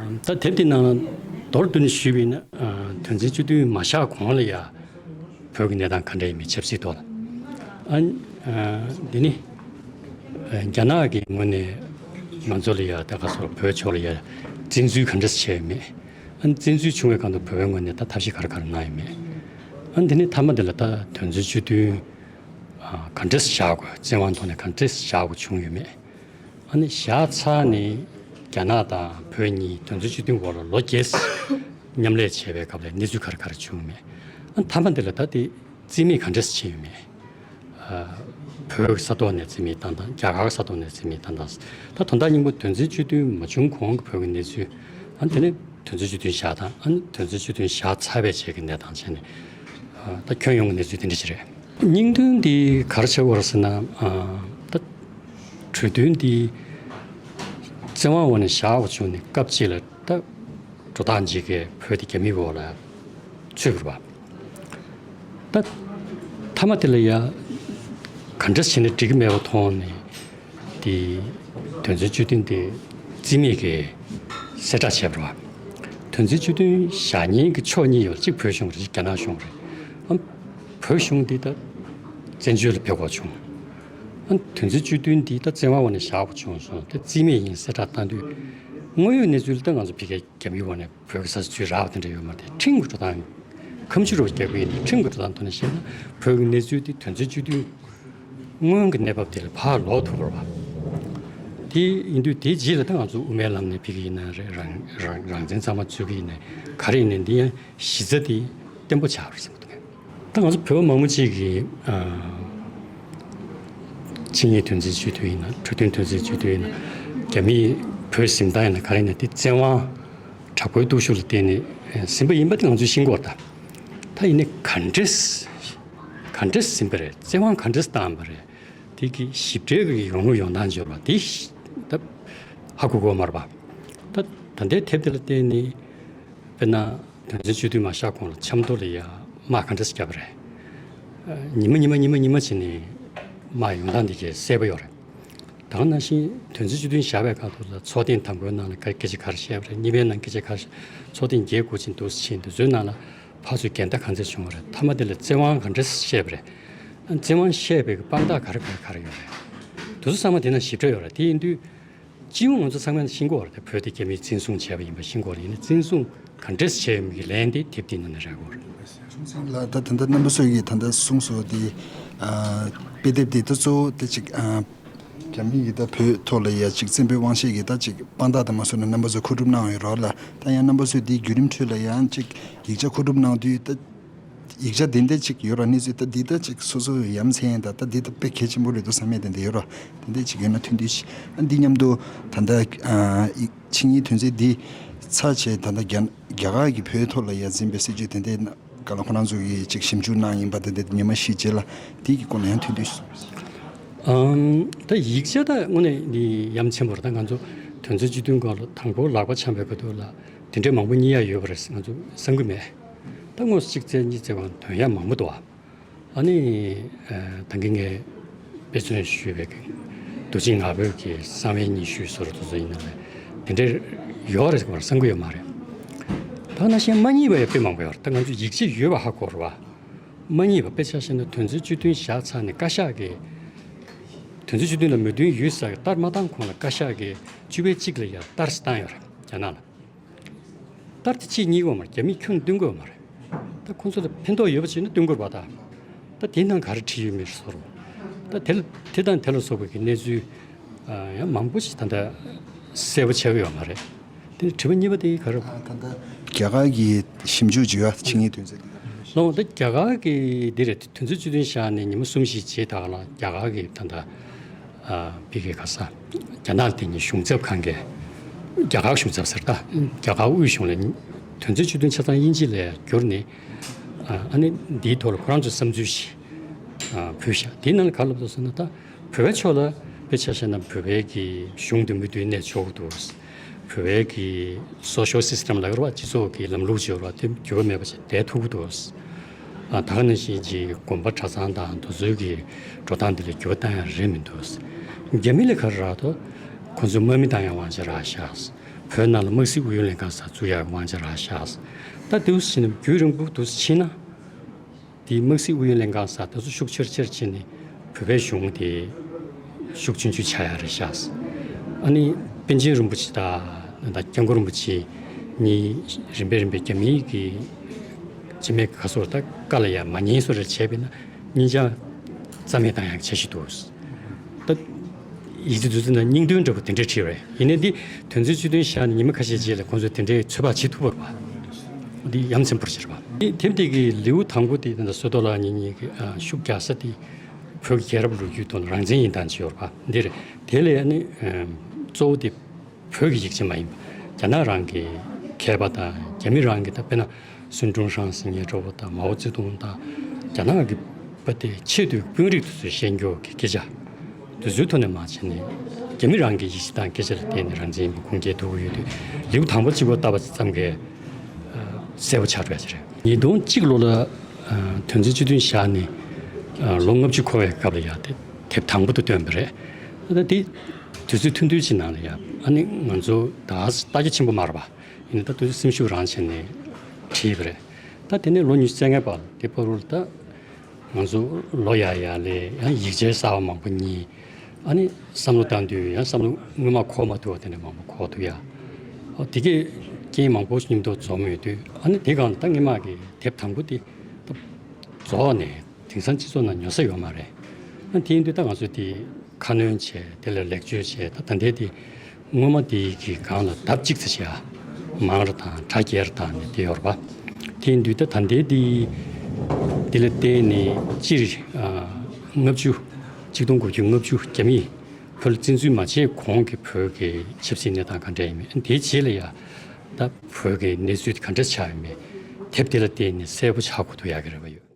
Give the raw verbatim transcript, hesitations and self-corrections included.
ད་དེབ་དེ་ནང་མདོར་བསྡུས་ནས་ཞུས་པ་ཡིན་ན། ཨ། དོན་ཚན་བཅུ་བདུན་མ་བཞག་གོང་ལ་ཡ་བོད་ཀྱི་གནས་སྟངས་ག་འདྲ་ཡིན་མིན་ཆབ་སྲིད་ཐོག་ལ། ཨ། ཨ། འདི་ནི་ཨ། རྒྱ་ནག་གི་ངོས་ནས་ང་ཚོ་ལ་ཡ་ད་ག་ཚོད་བོད་ཕྱོགས་ལ་ཡ་བཙན་འཛུལ་ག་འདྲ་བྱས་ཡོད་མེད། ཨ། བཙན་འཛུལ་བྱུང་བའི་སྒང་དུ་བོད་པའི་ངོས་ནས་ད་ཐབས་ཤེས་ག་རེ་ག་རེ་གནང་ཡོད་མེད། ཨ། འདི་ནི་མཐའ་མ་འདི་ལ་ད་དོན་ཚན་བཅུ་བདུན། ཨ། ག་འདྲས་བཞག་དགོས། བཙན་དབང་ཐོག་ནས་ག་འདྲས་བཞག་དགོས་བྱུང་ཡོད་མེད། ཨ་ནི་བཞག་ཚར་ནས་རྒྱ་ནག་དང་བོད་གཉིས་དོན་ཚན་བཅུ་བདུན་འོག་ལ་ལོ་བརྒྱད་མཉམ་ལས་བྱས་པའི་སྐབས་ལ་གནས་ཚུལ་ག་རེ་ག་རེ་བྱུང་ཡོད་མེད། ཨ། མཐའ་མ་འདི་ལ་ད་དེ་རྩིས་མེད་ག་འདྲས་ཕྱིན་ཡོད་མེད། ཨ། བོད་ས་ཐོག་ནས་རྩིས་མེད་བཏང་སྟངས། རྒྱ་གར་ས་ཐོག་ནས་རྩིས་མེད་བཏང་སྟངས། ད་དོན་དག་སྙིང་པོ་དོན་ཚན་བཅུ་བདུན་མ་བྱུང་གོང་གི་བོད་ཀྱི་གནས་ཚུལ། ཨ་ནི་དེ་ནས་དོན་ཚན་བཅུ་བདུན་བཞག་སྟངས། ཨ་ནི་དོན་ཚན་བཅུ་བདུན་བཞག་ཚར་བའི་རྗེས་ཀྱི་གནས་སྟངས་བྱས་ནས། ཨ། ད་ཁྱོན་ཡོངས་ཀྱི་གནས་ཚུལ་དེ་འདྲ་ཞིག་རེད། སྙིང་དོན་འདི་ག་རེ་ཆགས་ཀྱི་ཡོད་རེད་ཟེར་ན། ཨ། ད་གྲོས་མཐུན་འདི་བཙན་དབང་འོག་ནས་བཞག་དགོས་བྱུང་ནས་སྐབས་གཅིག་ལ་ད་འགྲོ་སྟངས་གཅིག་གིས་བོད་དེ་རྒྱ་མིའི་འོག་ལ་ཚུད་པ་རེད་པ། ད་མཐའ་མ་དེ་ལ་ཡ་ག་འདྲ་བྱས་ནས་འགྲིག་གི་མེད་པ་མཐོང་ནས། དེ་དོན་ཚན་བཅུ་བདུན་དེ་རྩིས་མེད་ཀྱི་གསལ་བསྒྲགས་བྱས་པ་རེད་པ། དོན་ཚན་བཅུ་བདུན་བཞག་མཁན་གྱི་ཕྱོགས་གཉིས་ཡོད། གཅིག་བོད་གཞུང་རེད། གཅིག་རྒྱ་ནག་གཞུང་རེད། ཨ། བོད་གཞུང་འདི་ད་བཙན་བྱོལ་ལ་ཕེབས་དགོས་བྱུང་། ཨ། དོན་ཚན་བཅུ་བདུན་འདི་ད་བཙན་དབང་འོག་ནས་བཞག་དགོས་བྱུང་སོང་། དེ་རྩིས་མེད་ཡིན་གསལ་བསྒྲགས་བཏང་དུས། དངོས་ཡོད་གནས་ཚུལ་ལ་ད་ང་ཚོ་ཕ་གིར་རྒྱ་མིའི་འོག་ནས་བོད་ཀྱི་ས་ཆ་ཚུར་རག་པ་དེ་འདྲ་ཡོད་མ་རེད། ཁྲིམས་ཀྱི་འགྲོ་སྟངས། ཁ་མཆུ་རུ་རྒྱག་གི་ཡིན། ཁྲིམས་ཀྱི་འགྲོ་སྟངས་ཐོག་ནས་བཤད་ན་བོད་ཀྱི་གནས་ཚུལ་དེ་དོན་ཚན་བཅུ་བདུན་སྔོན་གྱི་གནས་བབ་དེ་ལ་ཕར་ལོག་ཐུབ་པ་རེད་པ། དེ་ཡིན་དུས་དེའི་རྗེས་ལ་ད་ང་ཚོ་དབུ་མའི་ལམ་ནས་ཕ་གི་ཡིན་ན་རེད། རང་རང་རང་བཙན་གཙང་མ་རྩོད་ཀྱི་ཡིན་ན་ག་རེ་ཡིན་ན། འདི་ཡང་གཞི་རྩ་དེ་བརྟན་པོ་ཆགས་པ་རེད་བསམ་གྱི་འདུག་ད་ང་ཚོ་བོད་པ་མང་པོ་ཅིག་གིས། ཨ། ཆིངས་ཡིག་དོན་ཚན་བཅུ་བདུན་ཡིན་ན། གྲོས་མཐུན་དོན་ཚན་བཅུ་བདུན་ཡིན་ན། རྒྱ་མིས་བོད་ཟིན་སྟངས་ཡིན་ན། ག་རེ་ཡིན་ན། དེ་བཙན་དབང་དྲག་པོའི་སྟོབས་ཤུགས་ལ་བརྟེན་ནས་ཟིན་པ་ཡིན་པ་དེ་ང་ཚོས་ཤེས་ཀྱི་ཡོད་རེད། ད་ཡིན་ནའི་ག་འདྲས་ག་འདྲས་ཟིན་པ་རེད། བཙན་དབང་ག་འདྲས་བཏང་བ་རེད། དེ་གི་ཞིབ་ཕྲའི་གི་ཡོང་ལུགས་ཡོང་སྟངས་བརྗོད་པ་དེ་ད་ཧ་གོ་གི་ཡོད་མ་རེད་པ། ད་ད་ལྟའི་དེབ་དེ་ལ་བརྟེན་ནས། དཔེར་ན། དོན་ཚན་བཅུ་བདུན་མ་བཞག་གོང་ལ་ཆབ་མདོ་ལ་ཡ་དམག་ག་འདྲས་བརྒྱབ་པ་རེད། ཨ། ཉི་མ་ཉི་མ་ཉི་མ་ཉི་མ་བྱས་ནས་དམག་ཡོང་སྟངས་འདི་གས་གསལ་པོ་ཡོད་རེད། ད་ག་ནང་བཞིན་དོན་ཚན་བཅུ་བདུན་བཞག་པའི་ཁ་ཐུག་ལ་ཚོགས་ཐེངས་དང་པོའི་ནང་ལ་སྐད་ཆ་ག་རེ་བཤད་པ་རེད། གཉིས་པའི་ནང་སྐད་ཆ་ག་རེ་བཤད། ཚོགས་ཐེངས་བརྒྱད་དགུ་ཕྱིན་འདུག་ཕྱིན་དུས་ཚོའི་ནང་ལ་ཕར་ཚུར་འགལ་ཟླ་ག་ཚད་བྱུང་བ་རེད། མཐའ་མ་དེ་ལ་བཙན་དབང་ག་འདྲས་བཤད་པ་རེད། ཨ། བཙན་དབང་བཤད་པའི་དཔང་རྟགས་ག་རེ་ག་རེ་ག་རེ་ཡོད་རེད། དེ་ཚོ་ཚང་མ་དེ་ན་ཞིབ་ཕྲ་ཡོད་རེད། དེ་ཡིན་དུས། སྤྱི་ཡོངས་ང་ཚོ་ཚང་མས་ཤེས་ཀྱི་ཡོད་རེད། བོད་དེ་རྒྱ་མིས་བཙན་བཟུང་བྱས་པ་ཡིན་པ་ཤེས་ཀྱི་ཡོད་རེད། ཡིན་ནའི་བཙན་བཟུང་ག་འདྲས་བྱས་ཡོད་མེད་ཀྱི་ལན་དེ་དེབ་འདིའི་ནང་ནས་རག་གི་ཡོད་རེད། ལགས། ད་ད་ལྟ་རྣམ་པ་ཚོས་ཀྱིས་ད་ལྟ་གསུངས་སོང་། དེ། ཨ། དཔེ་དེབ་དེ་ད་གཙོ་བོ་དེ་ཅིག་ཨ། རྒྱ་མི་གིས་ད་བོད་ཐོག་ལ་ཡ་ཅིག་བཙན་པོའི་དབང་ཤེད་ཀྱིས་ད་ཅིག་དཔང་རྟགས་དང་མ་སོང་ན་རྣམ་པ་ཚོས་མཁོ་སྒྲུབ་གནང་ཡོད་རེད་ལགས། ད་ཡང་རྣམ་པ་ཚོས་དེའི་བརྒྱུད་རིམ་ཁྲོད་ལ་ཡང་ཅིག་ཡིག་ཆ་མཁོ་སྒྲུབ་གནང་དུས་ད། ཡིག་ཆ་དེ་འདྲ་ཅིག་ཡོད་ར། གནས་ཚུལ་ད་འདི་ད་ཅིག་སོ་སོ་ཡ་མཚན་ད་ད་འདི་ད་དཔེ་གལ་ཆེན་པོ་རེད་འདུག་བསམ་མཁན་དེ་འདྲ་ཡོད་ར། དེ་འདྲ་ཅིག་ཡོད་ན་ཐུགས་འདུན་ཞུ། ཨ། འདི་མཉམ་དུ་ད་ལྟ་ཨ་ཡིག་ཆིངས་ཡིག་དོན་ཚན་འདི་ཚར་བྱས་ད་ལྟ་རྒྱ་རྒྱ་གར་གྱིས་བོད་ཐོག་ལ་ཡ་འཛིན་པའི་སྲིད་བྱུས་དེ་འདྲ་ག་ལ་ཁོ་རང་ཚོ་གིས་ཅིག་ཞིབ་འཇུག་གནང་ཡིན་པ་དེ་འདྲ་ཉི་མ་བཞི་རྗེས་ལ་དེ་གི་སྐོར་ལ་ཡང་ཐུགས་འདུན་ཞུ། ཨམ། ད་ཡིག་ཆ་ད་དངོས་གནས་འདི་ཡ་མཚན་པོ་རེད། ད་ང་ཚོ་དོན་ཚན་བཅུ་བདུན་སྐོར་ལ་དང་པོ་ལག་པ་འཆང་བའི་སྐབས་དུས་ལ་དེ་འདྲའི་མང་པོ་རྙེད་ཡ་ཡོད་པ་རེད་ང་ཚོ་བསམ་གྱི་མེད། ད་དངོས་སུ་གཅིག་བཙལ་གཉིས་བཙལ་བའང་དོན་ཡ་མང་པོ་འདུག་ཨ་ནི། ཨ། ད་གིན་ངས་དཔེ་མཚོན་ཞུས་པའི་རྡོ་རྗེ་ངག་དབང་གི་གསང་བའི་སྙན་ཞུའི་བཟོ་འདྲ་དེ་ཚོ་ཡིན་ན་ལས་དེ་འདྲའི་ཡོད་རེད་བསམ་གྱི་ཡོད་མ་རེད། ད་ནང་བཞིན་མ་རྙེད་པ་ཡང་དཔེ་མང་པོ་ཡོད་རེད། ད་ང་ཚོ་ཡིག་ཆ་ཡོད་པ་ཧ་གོ་རེད་པ། མ་རྙེད་པ་དཔེ་ཆ་བཞག་ན་དོན་ཚན་བཅུ་བདུན་བཞག་ཚར་ནས་བཀའ་ཤག་གིས། དོན་ཚན་བཅུ་བདུན་ལ་མོས་མཐུན་ཡོད་ཟེར་གི་ལྟར་མ་བཏང་གོང་ལ་བཀའ་ཤག་གིས་བཅུ་པའི་གཅིག་ལ་ཡང་ལྟར་བཏང་ཡོད་རེད་རྒྱ་ནག་ལ། ལྟར་དེ་གཅིག་རྙེད་ཀྱི་ཡོད་མ་རེད། རྒྱ་མིས་ཁྱོན་བསྟུན་གྱི་ཡོད་མ་རེད། ད་ཁོང་ཚོ་ལ་ཕན་ཐོགས་ཡོད་པ་བྱས་ན་བསྟུན་དགོས་པ། ད་ད་དེ་ནང་ག་རེ་བྲིས་ཡོད་མེད་བཟོ་རོགས། ད་དེ་ལ་དེ་དང་དེ་ལ་སོགས་པའི་གི་གནས་ཚུལ། ཨ། ཡང་མང་པོ་ཞིག་ད་ལྟ་གསལ་པོ་ཆགས་ཀྱི་ཡོད་མ་རེད། དེ་ནི་དྲི་བ་གཉིས་པ་དེ་ག་རེ། ཨ། ད་ལྟ་རྒྱ་གར་གྱི་ཞིབ་འཇུག་བྱེད་ཡ་ཆིངས་ཡིག་དོན་ཚན་དེ་ག་རེ། ལགས། ད་རྒྱ་གར་གྱི་འདི་རེད། དོན་ཚན་བཅུ་བདུན་བཞག་ནས་ཉི་མ་གསུམ་བཞི་རྗེས་ད་ག་ལ་རྒྱ་གར་གྱི་ད་ལྟ། ཨ། ཕ་གི་ག་ས། རྒྱ་ནག་དེ་ཉིད་གཞུང་ཚབ་ཁང་གིས། རྒྱ་གར་གཞུང་ཚབ་ཟེར་ད། རྒྱ་གར་དབུས་གཞུང་ལ་དོན་ཚན་བཅུ་བདུན་ཆ་ཚང་དབྱིན་ཇི་ལ་བསྒྱུར་ནས། ཨ། ཨ་ནི་འདིའི་ཐོག་ལ་ཁོ་རང་ཚོས་བསམ་ཚུལ་ཞིག་ཨ། ཕུལ་བཞག་དེའི་ནང་ལ་ག་རེ་ལབ་འདུག་ཟེར་ན། ད་བོད་པའི་ཕྱོགས་ལ་དཔེ་ཆ་བཞག་ན་བོད་པའི་གི་གཞུང་དེ་མུ་མཐུད་གནས་ཆོག་གི་འདུག་བོད་པའི་གི་སོ་ཤལ་སི་སི་ཊམ་ལབ་ཀྱི་རེད་པ། སྤྱི་ཚོགས་ཀྱི་ལམ་ལུགས་ཅིག་ཡོད་རེད་པ། དེ་འགྱུར་བ་མེད་པ་ཞིག་བསྡད་ཐུབ་ཀྱི་འདུག་ཨ། ད་ག་ནང་བཞིན་གྱི་དགོན་པ་གྲྭ་ཚང་དང་དེ་ཚོའི་གི་འགྲོ་སྟངས་འདི་ལ་འགྱུར་བ་བཏང་ཡ་རེད་མི་འདུག་རྒྱ་མི་ལ་ག་རེ་རག་འདུག་ཁོ་ཚོས་དམག་མི་བཏང་ཡ་དབང་ཆ་རག་ཤག་བོད་ནང་ལ་དམག་སྲིད་ཨུ་ཡོན་ལྷན་ཁང་ཟེར་བཙུགས་ཡག་གི་དབང་ཆ་རག་ཤག་ད་དེ་བཞིན་རྒྱུན་རིང་པོ་དུ་ཕྱིན་ན། དེ་དམག་སྲིད་ཨུ་ཡོན་ལྷན་ཁང་ཟེར་དེ་ཚོ་ཤུགས་ཆེར་ཆེར་ཕྱིན་ནས་བོད་པའི་གཞུང་དེ་ཤུགས་ཆུང་ཆུང་ཆགས་ཡག་རེད་ཤག་ཨ་ནི་པཎ་ཆེན་རིན་པོ་ཆེ་དང་ད་སྐྱབས་མགོན་རིན་པོ་ཆེ་གཉིས་རིམ་པས་རིམ་པས་རྒྱ་མིའི་གི་སྤྱི་མི་ག་སོར་ད་བཀའ་ལ་ཡ་མ་ཉན་སོ་རེ་བྱས་པས་ན་གཉིས་ཆ་རྩ་མེད་བཏང་ཡག་འཆར་གཞི་འདུག་ད་ཡིག་ཆ་འདུག་ཟེར་ན་སྙིང་དོན་འདྲ་པོ་དེ་འདྲ་བྲིས་པ་རེད། ཡིན་ནའི་འདི་དོན་ཚན་བཅུ་བདུན་བཞག་ནས་ཉི་མ་ཁ་ཤས་རྗེས་ལ་ཁོང་ཚོས་དེ་འདྲའི་ཚོད་དཔག་བྱེད་ཐུབ་པ་རེད་པ། འདི་ཡ་མཚན་པོ་ཞིག་རེད་པ། དེབ་དེ་གི་ལེའུ་དང་པོ་དེ་ད་བསོད་རྡོར་ལགས་གཉིས་གཉིས་ཀྱི་ཤུགས་རྒྱག་ས་དེ་བོད་ཀྱི་རྒྱལ་རབས་ལོ་རྒྱུས་དང་རང་བཙན་ཡིན་སྟངས་བྱས་ཡོད་རེད་པ། འདི་རེད། དེ་ལས་ནི་གཙོ་བོ་དེ་བོད་ཀྱི་ཡིག་ཆ་མ་ཡིན་པ་རྒྱ་ནག་རང་གི་མཁས་པ་དང་རྒྱ་མི་རང་གི་ད་དཔེར་ན་སུན་ཀྲུང་ཧྲང་ཟེར་མཁན་འདྲ་པོ་དང་མའོ་ཙེ་ཏུང་དང་རྒྱ་ནག་གི་པ་དེ་ཆེས་མཐོའི་དཔོན་རིགས་དེ་ཚོས་བཤད་རྒྱུ་གི་སྐད་ཆ་དེ་ཚོའི་ཐོག་ནས་མར་བྱས་ནས་རྒྱ་མི་རང་གི་ཡིག་ཆ་དང་སྐད་ཆ་ལ་བརྟེན་ནས་རང་བཙན་ཡིན་པ་ཁུངས་སྐྱེལ་ཐུབ་ཀྱི་ཡོད་དུས་ལེའུ་དང་པོ་གཅིག་པོ་བལྟས་པ་ཙམ་གྱིས་གསལ་པོ་ཆགས་འགྲོ་ཡ་ཅིག་རེད། ཉིས་སྟོང་གཅིག་ལོ་ལ་དོན་ཚན་བཅུ་བདུན་བཞག་ནས་ལོ་ལྔ་བཅུ་འཁོར་བའི་སྐབས་ལ་ཡ་དེ་དེབ་དང་པོ་དེ་བཏོན་པ་རེད། ད་དེ་དུས་ཚོད་ཐུང་ཐུང་ཅིག་ནང་ལ་ཡ་ཨ་ནི་ང་ཚོ་ད་ལྟ་རྒྱ་ཆེན་པོ་མ་རེད་པ། ཡིན་ན་ད་དུས་ཚོད་སེམས་ཤུགས་རང་བྱས་ནས་བྲིས་པ་རེད། ད་དེ་ནས་ལོ་ཉི་ཤུ་རྩ་ལྔའི་བར་དེ་བར་དུ་ལ་ད་ང་ཚོ་ལོ་ཡར་ཡར་ལས་ཡང་ཡིག་ཆའི་གསར་པ་མང་པོ་རྙེད། ཨ་ནི་བསམ་བློ་བཏང་དུས་ཡང་བསམ་བློ་སྔོན་མ་འཁོར་མ་ཐུབ་པ་དེ་འདྲ་མང་པོ་འཁོར་ཐུབ་ཡ། ཨོ་དེ་གས་རྐྱེན་མང་པོ་མཉམ་དུ་འཛོམས་ཡོད་དུས་ཨ་ནི་དེ་གང་ལ་ད་སྔོན་མ་གི་དེབ་དང་པོ་དེ་ད་རྫོགས་ནས་དེང་སང་སྤྱི་ཚོགས་ནང་ཉོ་ས་ཡོད་མ་རེད། ཨ་དེ་ཡིན་དུས་ད་ང་ཚོས་དེ་ཁ་སྣོན་བྱས་དེ་ལ་ལེགས་བཅོས་བྱས་ད་ད་ལྟའི་དེ་སྔོན་མ་དེ་གི་སྒང་ལ་ལྡབ་གཅིག་ཙམ་བྱས་མང་རུ་དང་དྲ་རྒྱས་རུ་བཏང་ནས་དེ་ཡོད་རེད་པ། དེ་ཡིན་དུས་ད་ད་ལྟའི་དེ་དེ་ལ་བརྟེན་ནས་སྤྱིར་ལྔ་བཅུ་གཅིག་སྟོང་དགུ་བརྒྱ་ལྔ་བཅུ་རྒྱ་མིས་བོད་ལ་བཙན་འཛུལ་མ་བྱས་གོང་གི་བོད་ཀྱི་ཆབ་སྲིད་གནས་སྟངས་ག་འདྲ་ཡིན་མིན་དེའི་རྗེས་ལ་ཡ་ད་བོད་ཀྱི་གནས་ཚུལ་ག་འདྲ་ཆགས་ཡོད་མེད་དེབ་དེ་ལ་བརྟེན་ནས་གསལ་པོ་ཆགས་དགོས་ཐུག་ཡག་གི་རེ་བ་ཡོད།